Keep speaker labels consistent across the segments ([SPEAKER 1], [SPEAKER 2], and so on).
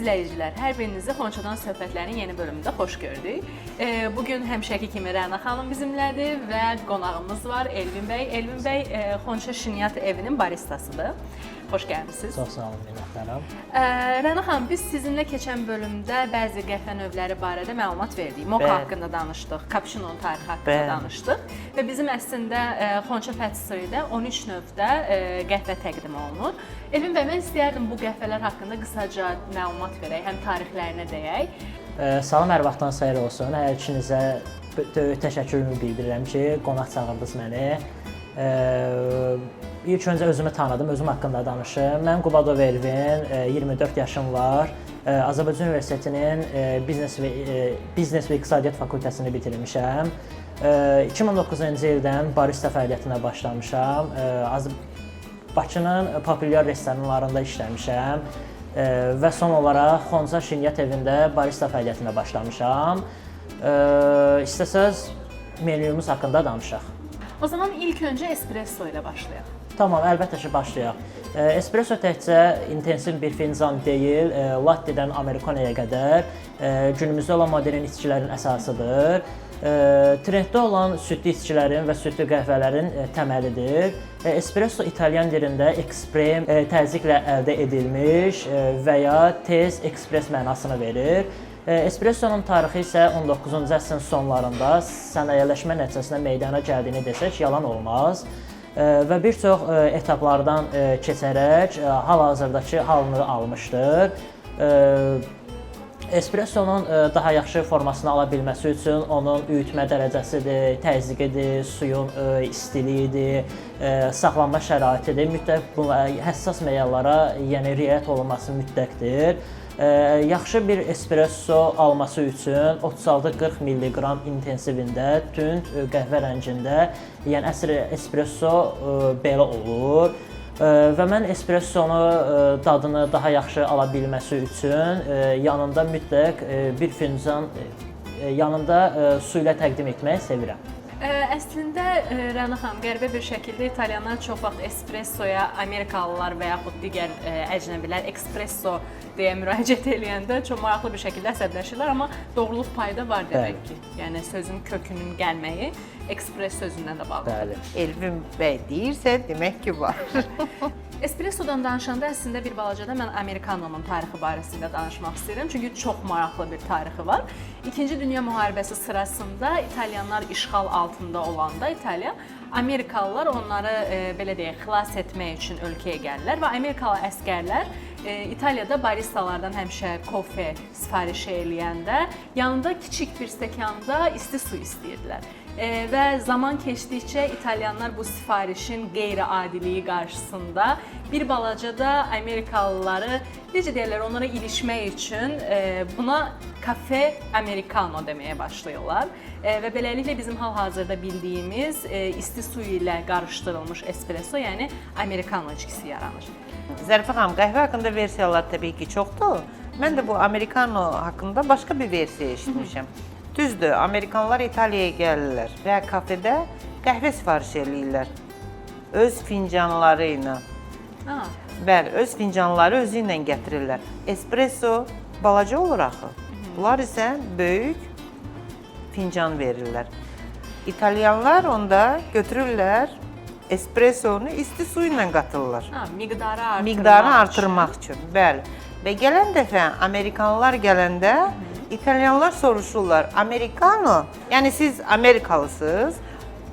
[SPEAKER 1] İzləyicilər, hər birinizi Xonçadan söhbətlərin yeni bölümündə xoş gördük. Bugün həmişəki kimi Rəna xanım bizimlədir və qonağımız var Elvin bəy. Elvin bəy Xonça Şirniyyat evinin baristasıdır. Xoş gəlmisiniz.
[SPEAKER 2] Çox sağ olun, minnətdaram.
[SPEAKER 1] Rəna xanım, biz sizinlə keçən bölümdə bəzi qəhvə növləri barədə məlumat verdik. Moka haqqında danışdıq, cappuccino'nun tarixi haqqında danışdıq və bizim əslində Xonça Patisserie-də 13 növdə qəhvə təqdim olunur. Elvin bəy, mən istəyərdim bu qəhvələr haqqında qısaca məlumat verək, həm tarixlərinə dəyək.
[SPEAKER 2] Salam, hər vaxtınız xeyir olsun. Hər ikinizə böyük təşəkkürümü bildirirəm ki, qonaq çağırdınız məni. İlk öncə özümü tanıdım, özüm haqqında danışım. Mən Qubadov Elvin, 24 yaşım var. Azərbaycan Universitetinin biznes və iqtisadiyyat fakültəsini bitirmişəm. 2009-cu ildən barista fəaliyyətinə başlamışam. Bakının populyar restoranlarında işləmişəm və son olaraq Xonça Şirniyyat evində barista fəaliyyətinə başlamışam. İstəsəz menyumuz haqqında danışaq.
[SPEAKER 1] O zaman ilk öncə espresso ilə başlayaq.
[SPEAKER 2] Tamam, əlbəttə ki, başlayaq. Espresso təkcə intensiv bir fincan deyil, lattedən amerikanoya qədər günümüzdə olan modern içkilərin əsasıdır. Trenddə olan südlü içkilərin və südlü qəhvələrin təməlidir. Espresso italyan dilində eksprem təzyiqlə əldə edilmiş və ya tez ekspres mənasını verir. Espressonun tarixi isə 19-cu əsrin sonlarında sənayeleşmə nəticəsində meydana gəldiyini desək yalan olmaz. Və bir çox etaplardan keçərək hal-hazırdakı halını almışdır. Espressonun daha yaxşı formasını ala bilməsi üçün onun üyütmə dərəcəsidir, təzyiqidir, suyun istiliyidir, saxlanma şəraitidir. Mütləq bu həssas meyarlara, yəni riayət olunması mütləqdir. Yaxşı bir espresso alması üçün 36-40 milliqram intensivində, tünd qəhvə rəngində, yəni əsl espresso belə olur. Və mən espressonu dadını daha yaxşı ala bilməsi üçün yanında mütləq bir fincan yanında su ilə təqdim etməyi sevirəm.
[SPEAKER 1] Əslində Rəna xanım, qəribə bir şəkildə italyanlar çox vaxt espressoya amerikalılar və yaxud digər əcnəbilər espresso deyə müraciət eləyəndə çox maraqlı bir şəkildə əsəbləşirlər, amma doğruluq payı da var demək ki. Yəni sözün kökünün gəlməyi ekspres sözündən də bağlıdır.
[SPEAKER 2] Bəli.
[SPEAKER 3] Elvin bəy deyirsə, demək ki var.
[SPEAKER 1] Espressodan danışanda əslində bir balaca da mən amerikanonun tarixi barəsində danışmaq istəyirəm. Çünki çox maraqlı bir tarixi var. İkinci Dünya müharibəsi sırasında italyanlar işğal altında olanda İtaliya, amerikalılar onları belə deyək, xilas etmək üçün ölkəyə gəlirlər və amerikalı əsgərlər İtaliyada baristalardan həmişə kofe sifariş eləyəndə yanında kiçik bir stəkanda isti su istəyirdilər. Və zaman keçdikcə italyanlar bu sifarişin qeyri-adiliyi qarşısında bir balaca da amerikalıları, necə deyirlər, onlara ilişmək üçün buna kafe americano deməyə başlayırlar. Və beləliklə bizim hal-hazırda bildiyimiz isti su ilə qarışdırılmış espresso, yəni americano içkisi yaranır.
[SPEAKER 3] Zərifə xanım, qəhvə haqqında versiyalar təbii ki çoxdur. Mən də bu americano haqqında başqa bir versiya eşitmişəm. Düzdür, amerikanlar İtaliyaya gəlirlər və kafedə qəhvə sifariş eləyirlər. Öz fincanları ilə. Bəli, öz fincanları özü ilə gətirirlər. Espresso balaca olur axı. Bunlar isə böyük fincan verirlər. İtalyanlar onda götürürlər espressonu isti su ilə qatırlar.
[SPEAKER 1] Miqdarı artırmaq
[SPEAKER 3] Miqdarı artırmaq üçün, bəli. Və gələn dəfə amerikanlar gələndə İtalyanlar soruşurlar, americano, yəni siz amerikalısınız.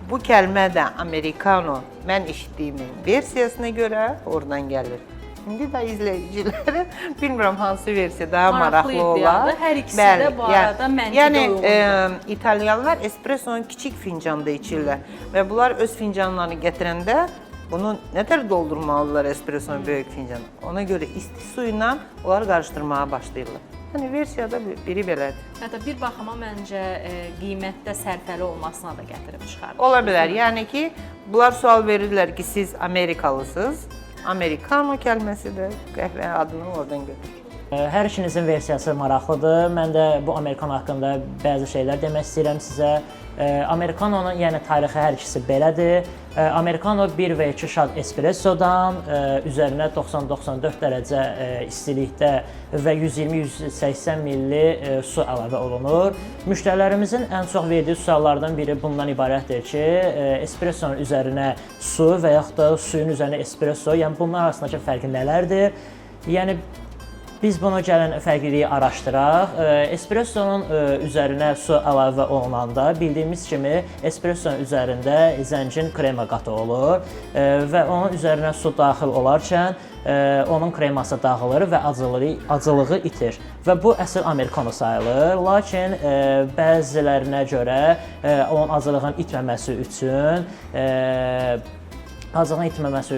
[SPEAKER 3] Bu kəlmə də americano mən eşitdiyimin versiyasına görə oradan gəlir. İndi də izləyicilərə bilmirəm hansı versiya daha
[SPEAKER 1] Maraqlı
[SPEAKER 3] maraqlı olar.
[SPEAKER 1] Hər ikisi də bu arada məntiqə
[SPEAKER 3] yəni,
[SPEAKER 1] uyğundur.
[SPEAKER 3] İtalyanlar espressonu kiçik fincanda içirlər və bunlar öz fincanlarını gətirəndə bunu nətər doldurmalıdırlar espressonu böyük fincan. Ona görə isti su ilə onları qarışdırmağa başlayırlar. Yəni versiyada biri belədir.
[SPEAKER 1] Hətta bir baxıma məncə qiymətdə sərfəli olmasına da gətirib çıxarır.
[SPEAKER 3] Ola bilər. Yəni ki, bunlar sual verirlər ki, siz amerikalısınız. Americano kəlməsi də qəhvə adını oradan götürür.
[SPEAKER 2] Hər ikinizin versiyası maraqlıdır. Mən də bu amerikano haqqında bəzi şeylər demək istəyirəm sizə. Amerikanonun, yəni tarixi hər ikisi belədir. Amerikano 1 və 2 şat espressodan üzərinə 90-94 dərəcə istilikdə və 120-180 milli su əlavə olunur. Müştərilərimizin ən çox verdiyi suallardan biri bundan ibarətdir ki, espressonun üzərinə su və yaxud da suyun üzərinə espresso, yəni bunların arasındakı fərqi nələrdir? Yəni biz bunu gəlin fərqliliyi araşdıraq. Espressonun üzərinə su əlavə olunanda bildiyimiz kimi espressonun üzərində zəncin krema qatı olur və onun üzərinə su daxil olarkən onun kreması dağılır və acılığı itir və bu əsl amerikano sayılır. Lakin bəzilərinə görə onun acılığın itməməsi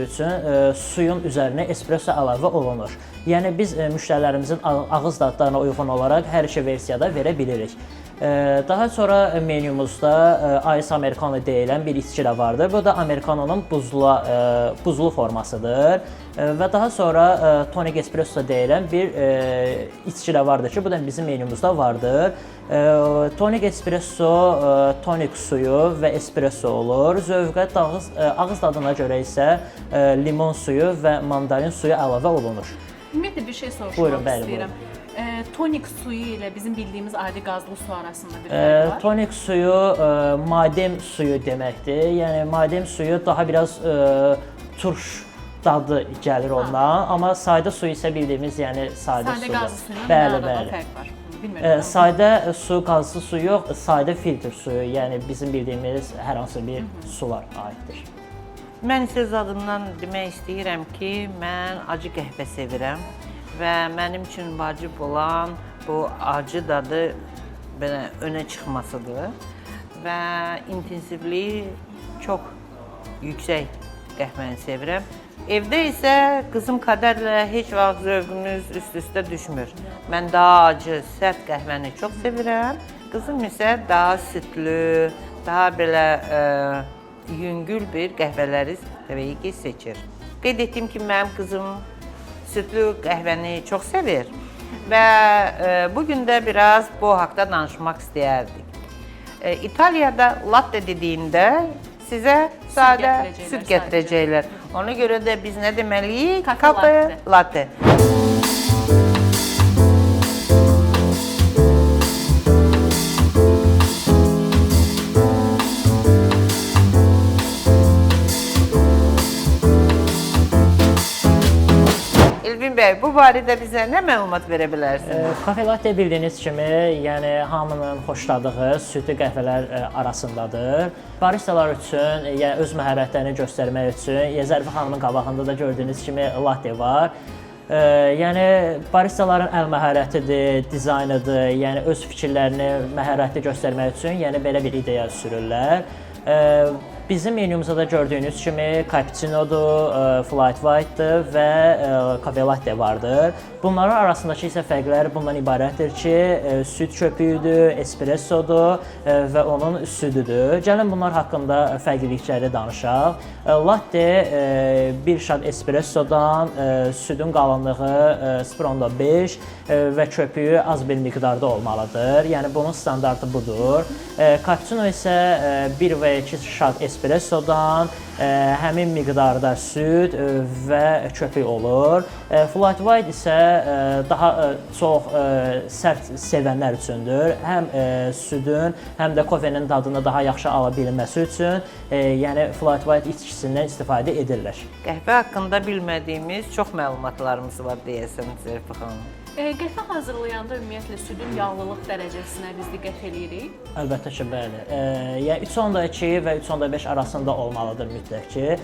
[SPEAKER 2] üçün suyun üzərinə espresso əlavə olunur. Yəni biz müştərilərimizin ağız dadlarına uyğun olaraq hər iki versiyada verə bilirik. Daha sonra menyumuzda Ice Americano deyilən bir içki də vardır. Bu da Americanonun buzlu formasıdır. Və daha sonra Tonic Espresso deyilən bir içki də vardır ki, bu da bizim menyumuzda vardır. Tonic Espresso, tonik suyu və espresso olur. Zövqə, ağız dadına görə isə limon suyu və mandalin suyu əlavə olunur.
[SPEAKER 1] Ümumiyyətlə bir şey soruşmaq
[SPEAKER 2] Buyurun, bəli,
[SPEAKER 1] istəyirəm. Tonik suyu ilə bizim bildiyimiz adi qazlı su arasında bir fərq var.
[SPEAKER 2] Tonik suyu madem suyu deməkdir. Yəni madem suyu daha biraz turş dadı gəlir ondan, amma sadə su isə bildiyimiz, yəni sadə
[SPEAKER 1] Sadə
[SPEAKER 2] sudur.
[SPEAKER 1] qazlı suyu ilə
[SPEAKER 2] Bəli,
[SPEAKER 1] arada
[SPEAKER 2] bəli.
[SPEAKER 1] fərq var? Bilmirəm.
[SPEAKER 2] Sadə su, qazlı su yox, sadə filtr suyu, yəni bizim bildiyimiz hər hansı bir sular aiddir.
[SPEAKER 3] Mən isə öz adımdan demək istəyirəm ki, mən acı qəhvə sevirəm və mənim üçün vacib olan bu acı dadı belə önə çıxmasıdır və intensivliyi çox yüksək qəhvəni sevirəm. Evdə isə qızım Qədərlə heç vaxt zövqümüz üst-üstə düşmür. Mən daha acı, sərt qəhvəni çox sevirəm. Qızım isə daha sütlü, daha belə yüngül bir qəhvələri təbii ki, seçir. Qeyd etdiyim kimi mənim qızım sütlü qəhvəni çox sevir və bu gün də biraz bu haqda danışmaq istəyərdik. İtaliyada latte dediyində sizə sadə
[SPEAKER 1] gətirəcəklər
[SPEAKER 3] süd
[SPEAKER 1] sadəcə.
[SPEAKER 3] gətirəcəklər. Ona görə də biz nə deməliyik?
[SPEAKER 1] Kafe
[SPEAKER 3] Kafe
[SPEAKER 1] latte.
[SPEAKER 3] Latte. Elvin bəy, bu barədə bizə nə məlumat verə bilərsiniz?
[SPEAKER 2] Kafe latte bildiyiniz kimi, yəni hamının xoşladığı südlü qəhvələr arasındadır. Baristalar üçün, yəni öz məharətlərini göstərmək üçün, Zərifə xanımın qabağında da gördüyünüz kimi latte var. Yəni baristaların əl məharətidir, dizaynıdır, yəni öz fikirlərini məharətli göstərmək üçün, yəni belə bir ideya sürürlər. Bizim menyumuzda da gördüyünüz kimi cappuccinodur, flat white-dır və cafe latte vardır. Bunların arasındakı isə fərqlər bundan ibarətdir ki, süd köpüyüdür, espressodur və onun südüdür. Gəlin bunlar haqqında fərqlilikləri danışaq. Latte bir şat espressodan südün qalınlığı 0.5 və köpüyü az bir miqdarda olmalıdır. Yəni bunun standartı budur. Cappuccino isə 1 və 2 şat espressodan həmin miqdarda süd və köpük olur. Flat white isə daha çox sərt sevənlər üçündür. Həm südün, həm də kofenin dadını daha yaxşı ala bilməsi üçün, yəni flat white içkisindən istifadə edirlər.
[SPEAKER 3] Qəhvə haqqında bilmədiyimiz çox məlumatlarımız var deyəsən Zərifə xanım.
[SPEAKER 1] Qəhvə hazırlayanda ümumiyyətlə südün yağlılıq dərəcəsinə biz diqqət eləyirik.
[SPEAKER 2] Əlbəttə ki, bəli. Yəni 3.2 və 3.5 arasında olmalıdır mütləq ki.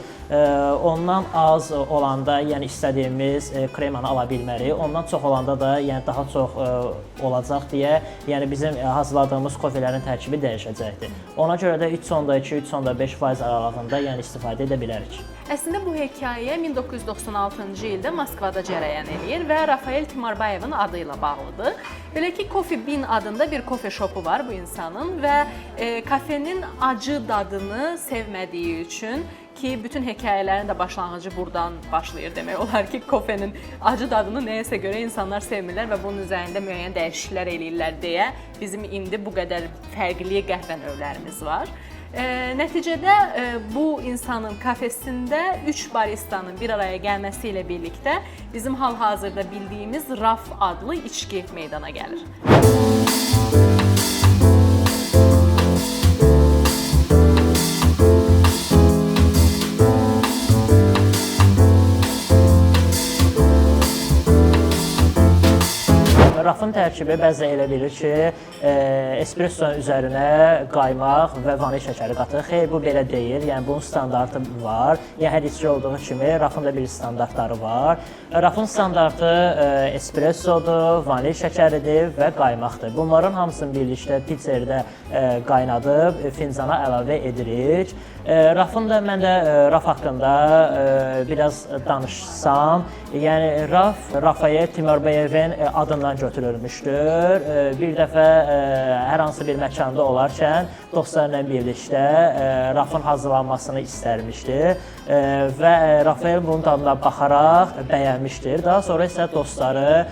[SPEAKER 2] Ondan az olanda, yəni istədiyimiz kremanı ala bilmərik. Ondan çox olanda da, yəni daha çox olacaq deyə, yəni bizim hazırladığımız kofelerin tərkibi dəyişəcəkdir. Ona görə də 3.2-3.5% aralığında, yəni istifadə edə bilərik.
[SPEAKER 1] Əslində bu hekayə 1996-cı ildə Moskvada cərəyan eləyir və Rafael Timarbayevin adı ilə bağlıdır. Belə ki, Coffee Bean adında bir kofe şopu var bu insanın və kafenin acı dadını sevmədiyi üçün ki, bütün hekayələrin də başlanğıcı burdan başlayır demək olar ki, kofenin acı dadını nəyəsə görə insanlar sevmirlər və bunun üzərində müəyyən dəyişikliklər eləyirlər deyə bizim indi bu qədər fərqli qəhvə növlərimiz var. Nəticədə bu insanın kafesində 3 baristanın bir araya gəlməsi ilə birlikdə bizim hal-hazırda bildiyimiz Raf adlı içki meydana gəlir.
[SPEAKER 2] Rafın tərkibi bəzən elə bilir ki, espressonun üzərinə qaymaq və vanil şəkəri qatır. Xeyr, bu belə deyil. Yəni bunun standartı var. Yəni hər içki olduğu kimi rafın da bir standartları var. Rafın standartı espressodur, vanil şəkəridir və qaymaqdır. Bunların hamısını birlikdə pitserdə qaynadıb fincana əlavə edirik. Rafın da mən də raf haqqında biraz danışsam, yəni raf Rafael Timarbayevin adından götürülmüşdür. Bir dəfə hər hansı bir məkanda olarkən dostları ilə birlikdə rafın hazırlanmasını istərmişdi və Rafael bunun dadına baxaraq bəyənmişdir. Daha sonra isə dostları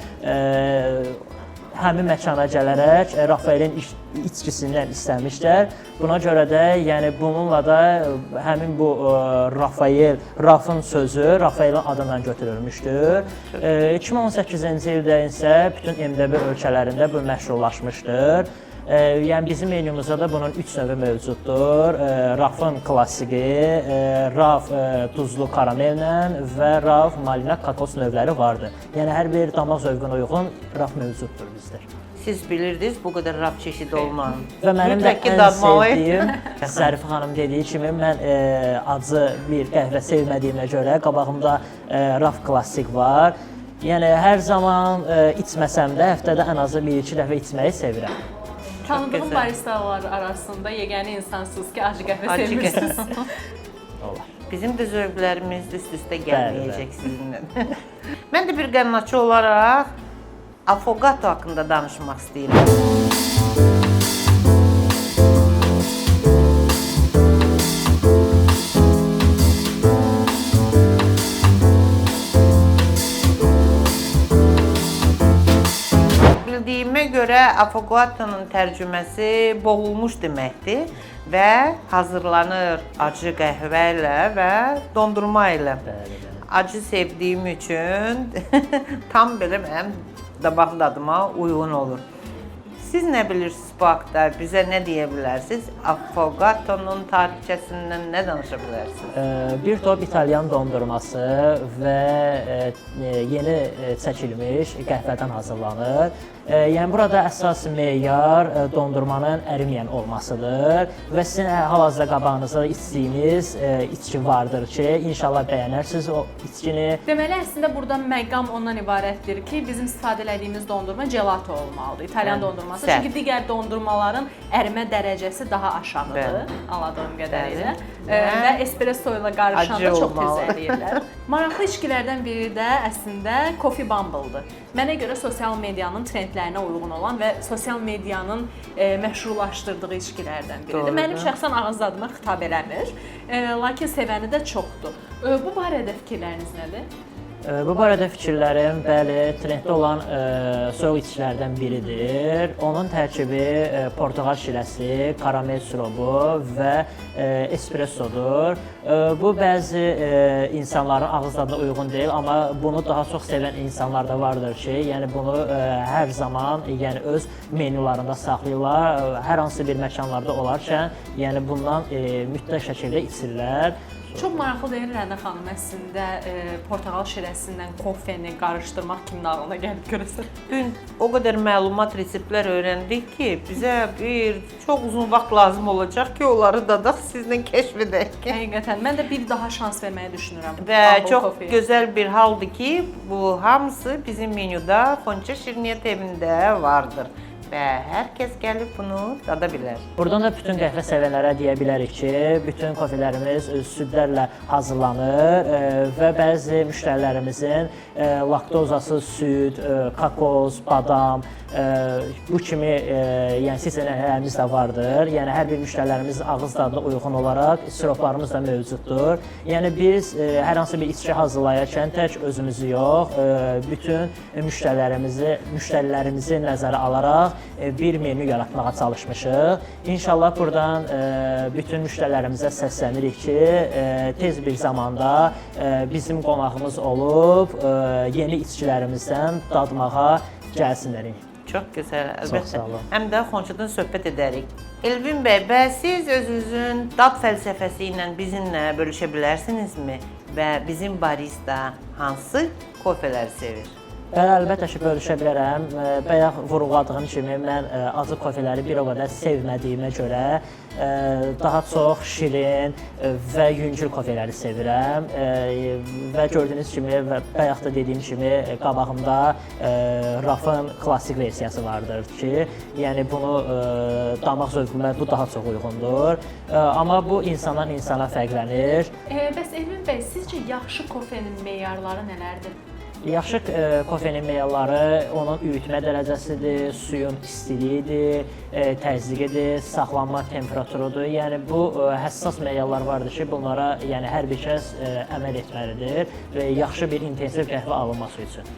[SPEAKER 2] həmin məkana gələrək Rafaelin içkisindən istəmişlər. Buna görə də, yəni bununla da həmin bu Rafael, Rafın sözü Rafaelin adından götürülmüşdür. 2018-ci ildə isə bütün MDB ölkələrində bu məşhurlaşmışdır. Yəni bizim menyumuzda da bunun 3 növü mövcuddur. Rafın klassiki, raf duzlu karamellə və raf malina kokos növləri vardır. Yəni hər bir damaq zövqünə uyğun raf mövcuddur bizdə.
[SPEAKER 3] Siz bilirdiniz bu qədər raf çeşidi olmanı.
[SPEAKER 2] Və mənim də
[SPEAKER 3] Mütləq ki,
[SPEAKER 2] ən
[SPEAKER 3] dadmalıyıq.
[SPEAKER 2] sevdiyim Zərifə xanım dediyi kimi mən acı bir qəhvə sevmədiyimə görə qabağımda raf klassik var. Yəni hər zaman içməsəm də həftədə ən azı 1-2 dəfə içməyi sevirəm.
[SPEAKER 1] Tanıdığım
[SPEAKER 3] gözəl.
[SPEAKER 1] baristalar arasında yeganə insansınız ki, acı qəhvə
[SPEAKER 3] Acı
[SPEAKER 1] sevirsiniz.
[SPEAKER 2] Olar.
[SPEAKER 3] Bizim də zövqlərimiz üst-üstə
[SPEAKER 2] Bəli,
[SPEAKER 3] gəlməyəcək sizinlə. Mən də bir qənnatçı olaraq afogato haqqında danışmaq istəyirəm. Bildiyimə görə afogatonun tərcüməsi boğulmuş deməkdir və hazırlanır acı qəhvə ilə və dondurma ilə.
[SPEAKER 2] Bəli, bəli.
[SPEAKER 3] Acı sevdiyim üçün tam belə mənim damaq dadıma uyğun olur. Siz nə bilirsiniz bu haqda? Bizə nə deyə bilərsiniz? Affogatonun tarixçəsindən nə danışa bilərsiniz?
[SPEAKER 2] Bir top İtalyan dondurması və yeni çəkilmiş qəhvədən hazırlanır. Yəni burada əsas meyar dondurmanın əriməyən olmasıdır və sizin hal-hazırda qabağınızda içdiyiniz içki vardır ki, inşallah bəyənərsiniz o içkini.
[SPEAKER 1] Deməli, əslində burada məqam ondan ibarətdir ki, bizim istifadə elədiyimiz dondurma gelato olmalıdır. İtalyan dondurması.
[SPEAKER 3] Sərt.
[SPEAKER 1] Çünki digər dondurmaların ərimə dərəcəsi daha aşağıdır,
[SPEAKER 3] Bəli.
[SPEAKER 1] anladığım qədərilə.
[SPEAKER 3] Bəli.
[SPEAKER 1] Və espresso ilə qarışanda
[SPEAKER 3] Acı
[SPEAKER 1] çox
[SPEAKER 3] olmalı.
[SPEAKER 1] tez əriyirlər. Maraqlı içkilərdən biri də əslində Coffee Bumble-dır. Mənə görə sosial medianın trendlərinə uyğun olan və sosial medianın məşhurlaşdırdığı içkilərdən biridir.
[SPEAKER 3] Doğrudur.
[SPEAKER 1] Mənim şəxsən ağız dadıma xitab eləmir. Lakin sevəni də çoxdur. Bu barədə fikirləriniz nədir?
[SPEAKER 2] Bu barədə fikirlərim, bəli, trenddə olan soyuq içkilərdən biridir. Onun tərkibi portağal şirəsi, karamel siropu və espressodur. Bu bəzi insanların ağız dadına uyğun deyil, amma bunu daha çox sevən insanlar da vardır ki, yəni bunu hər zaman, yəni öz menyularında saxlayırlar. Hər hansı bir məkanlarda olarkən, yəni bundan mütləq şəkildə içirlər.
[SPEAKER 1] Çox maraqlı deyil Rəna xanım, əslində portağal şirəsindən kofeni qarışdırmaq kimin ağlına gəlib görəsən?
[SPEAKER 3] Bu gün o qədər məlumat, reseptlər öyrəndik ki, bizə bir çox uzun vaxt lazım olacaq ki, onları dadaq, sizlə kəşf edək.
[SPEAKER 1] Həqiqətən mən də bir daha şans verməyi düşünürəm.
[SPEAKER 3] Və
[SPEAKER 1] Bubble
[SPEAKER 3] çox
[SPEAKER 1] coffee-yə.
[SPEAKER 3] gözəl bir haldır ki, bu hamısı bizim menyuda Xonça Şirniyyat evində vardır. və hər kəs gəlib bunu dada bilər.
[SPEAKER 2] Buradan da bütün qəhvə sevənlərə deyə bilərik ki, bütün kofelərimiz öz südlərlə hazırlanır və bəzi müştərilərimizin laktozasız süd, kokos, badam, bu kimi yəni seçənəklərimiz də vardır. Yəni hər bir müştərilərimiz ağız dadına uyğun olaraq siroplarımız da mövcuddur. Yəni biz hər hansı bir içki hazırlayarkən tək özümüzü yox, bütün müştərilərimizi nəzərə alaraq bir menyu yaratmağa çalışmışıq. İnşallah buradan bütün müştərilərimizə səslənirik ki, tez bir zamanda bizim qonağımız olub yeni içkilərimizdən dadmağa gəlsinlər.
[SPEAKER 3] Çox gözəl, əlbəttə.
[SPEAKER 2] Sağ olun.
[SPEAKER 3] Həm də Xonçadan söhbət edərik. Elvin bəy, bəs siz özünüzün dad fəlsəfəsi ilə bizimlə bölüşə bilərsinizmi? Və bizim barista hansı kofelər sevir?
[SPEAKER 2] Bəli, əlbəttə ki, bölüşə bilərəm. Bayaq vurğuladığım kimi mən acı kofeləri bir o qədər sevmədiyimə görə daha çox şirin və yüngül kofeləri sevirəm. Və gördüyünüz kimi və bayaq da dediyim kimi qabağımda rafın klassik versiyası vardır ki, yəni bunu damaq zövqümə bu daha çox uyğundur. Amma bu insandan insana fərqlənir.
[SPEAKER 1] Bəs Elvin bəy, sizcə yaxşı kofenin meyarları nələrdir?
[SPEAKER 2] Yaxşı kofenin meyarları onun üyütmə dərəcəsidir, suyun istiliyidir, təzyiqidir, saxlanma temperaturudur. Yəni bu həssas meyarlar vardır ki, bunlara yəni hər bir kəs əməl etməlidir və yaxşı bir intensiv qəhvə alınması üçün.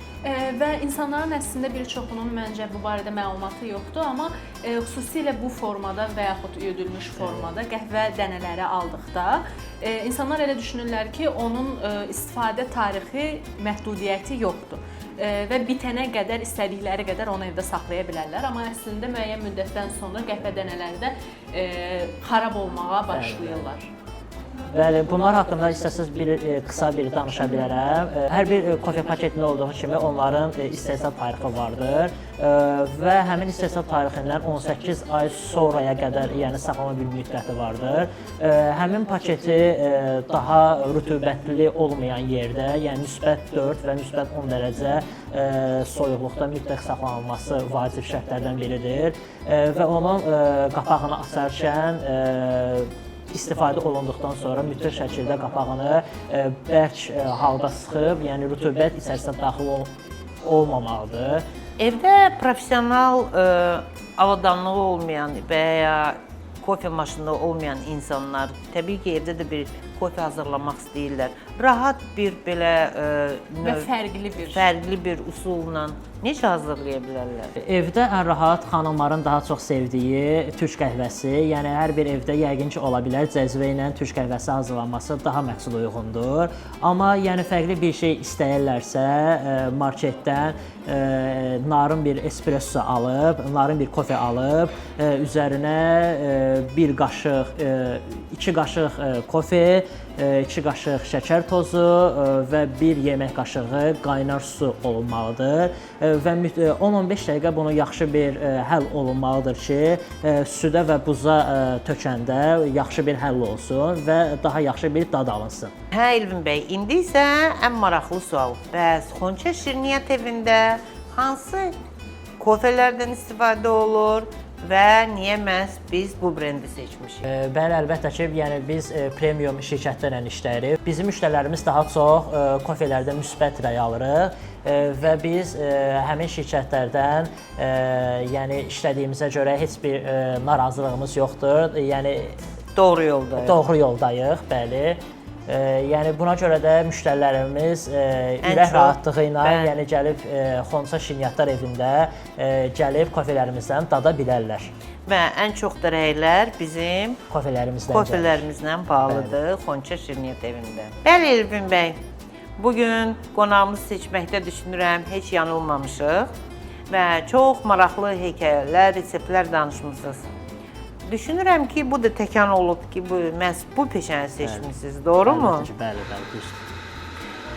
[SPEAKER 1] Və insanların əslində bir çoxunun məncə bu barədə məlumatı yoxdur, amma xüsusilə bu formada və yaxud üyüdülmüş formada qəhvə dənələri aldıqda insanlar elə düşünürlər ki, onun istifadə tarixi məhdudiyyəti yoxdur və bitənə qədər istədikləri qədər onu evdə saxlaya bilərlər, amma əslində müəyyən müddətdən sonra qəhvə dənələri də xarab olmağa başlayırlar.
[SPEAKER 2] Bəli, bunlar haqqında istəsiniz bir qısa bir danışa bilərəm. Hər bir kofe paketində olduğu kimi onların istehsal tarixi vardır və həmin istehsal tarixindən 18 ay sonraya qədər, yəni saxlama bir müddəti vardır. Həmin paketi daha rütubətli olmayan yerdə, yəni -4 və -10 dərəcə soyuqluqda mütləq saxlanılması vacib şərtlərdən biridir və onun qapağını açarkən istifadə olunduqdan sonra mütləq şəkildə qapağını bərk halda sıxıb, yəni rütubət içərisinə daxil olmamalıdır.
[SPEAKER 3] Evdə professional avadanlığı olmayan və ya kofe maşını olmayan insanlar təbii ki, evdə də bir kofe hazırlamaq istəyirlər. Rahat bir belə
[SPEAKER 1] və fərqli bir
[SPEAKER 3] usulla necə hazırlaya bilərlər?
[SPEAKER 2] Evdə ən rahat xanımların daha çox sevdiyi türk qəhvəsi, yəni hər bir evdə yəqin ki ola bilər cəzvə ilə türk qəhvəsi hazırlanması daha məqsud uyğundur. Amma yəni fərqli bir şey istəyirlərsə, marketdən narın bir espresso alıb, narın bir kofe alıb, üzərinə bir qaşıq, 2 qaşıq kofe, 2 qaşıq şəkər tozu və 1 yemək qaşığı qaynar su olunmalıdır və 10-15 dəqiqə bunu yaxşı bir həll olunmalıdır ki, südə və buza tökəndə yaxşı bir həll olsun və daha yaxşı bir dad alınsın.
[SPEAKER 3] Hə, Elvin bəy, indi isə ən maraqlı sual. Bəs Xonça Şirniyyat evində hansı kofelərdən istifadə olur və niyə məhz biz bu brendi seçmişik?
[SPEAKER 2] Bəli, əlbəttə ki, yəni biz premium şirkətlərlə işləyirik. Bizim müştərilərimiz daha çox kofelərdə müsbət rəy alırıq və biz həmin şirkətlərdən yəni işlədiyimizə görə heç bir narazılığımız yoxdur. Yəni
[SPEAKER 3] doğru yoldayıq.
[SPEAKER 2] Doğru yoldayıq, bəli. Yəni buna görə də müştərilərimiz ürək rahatlığı ilə, yəni gəlib Xonça Şirniyyatlar evində gəlib kofelərimizdən dada bilərlər.
[SPEAKER 3] Və ən çox da rəylər bizim
[SPEAKER 2] kofelərimizlə
[SPEAKER 3] bağlıdır Xonça Şirniyyat evində. Bəli, Elvin bəy, bugün qonağımızı seçməkdə düşünürəm heç yanılmamışıq və çox maraqlı hekayələr, reseptlər danışmısınız. Düşünürəm ki, bu da təkan olub ki, bu məhz bu peşəni seçmisiniz, doğru mu?
[SPEAKER 2] Bəli, bəli, düzdür.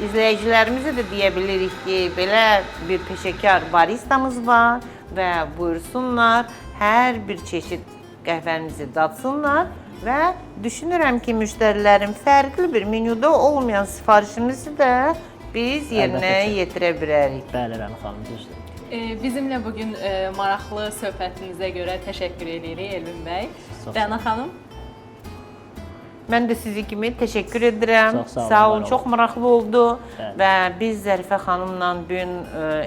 [SPEAKER 3] İzləyicilərimizə də deyə bilirik ki, belə bir peşəkar baristamız var və buyursunlar, hər bir çeşid qəhvəmizi dadsınlar və düşünürəm ki, müştərilərin fərqli bir menyuda olmayan sifarişimizi də biz yerinə yetirə bilərik.
[SPEAKER 2] Bəli, Rəna xanım, düzdür.
[SPEAKER 1] Bizimlə bu gün maraqlı söhbətinizə görə təşəkkür edirik Elvin bəy.
[SPEAKER 2] Çox sağ
[SPEAKER 1] Rəna xanım,
[SPEAKER 3] Mən də sizi kimi təşəkkür edirəm.
[SPEAKER 2] Çox sağ olun,
[SPEAKER 3] Sağ olun,
[SPEAKER 2] var olun.
[SPEAKER 3] çox maraqlı oldu
[SPEAKER 2] Bəli.
[SPEAKER 3] və biz Zərifə xanımla bu gün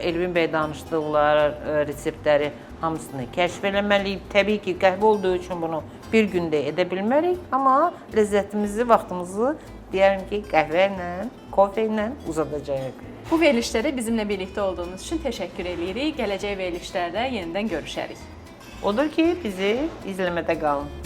[SPEAKER 3] Elvin bəy danışdıqları reseptləri hamısını kəşf eləməliyik. Təbii ki, qəhvə olduğu üçün bunu bir gündə edə bilmərik, amma ləzzətimizi, vaxtımızı deyərim ki, qəhvə ilə, kofe ilə uzadacağıq.
[SPEAKER 1] bu verilişlərdə bizimlə birlikdə olduğunuz üçün təşəkkür edirik. Gələcək verilişlərdə yenidən görüşərik.
[SPEAKER 3] Odur ki, bizi izləmədə qalın.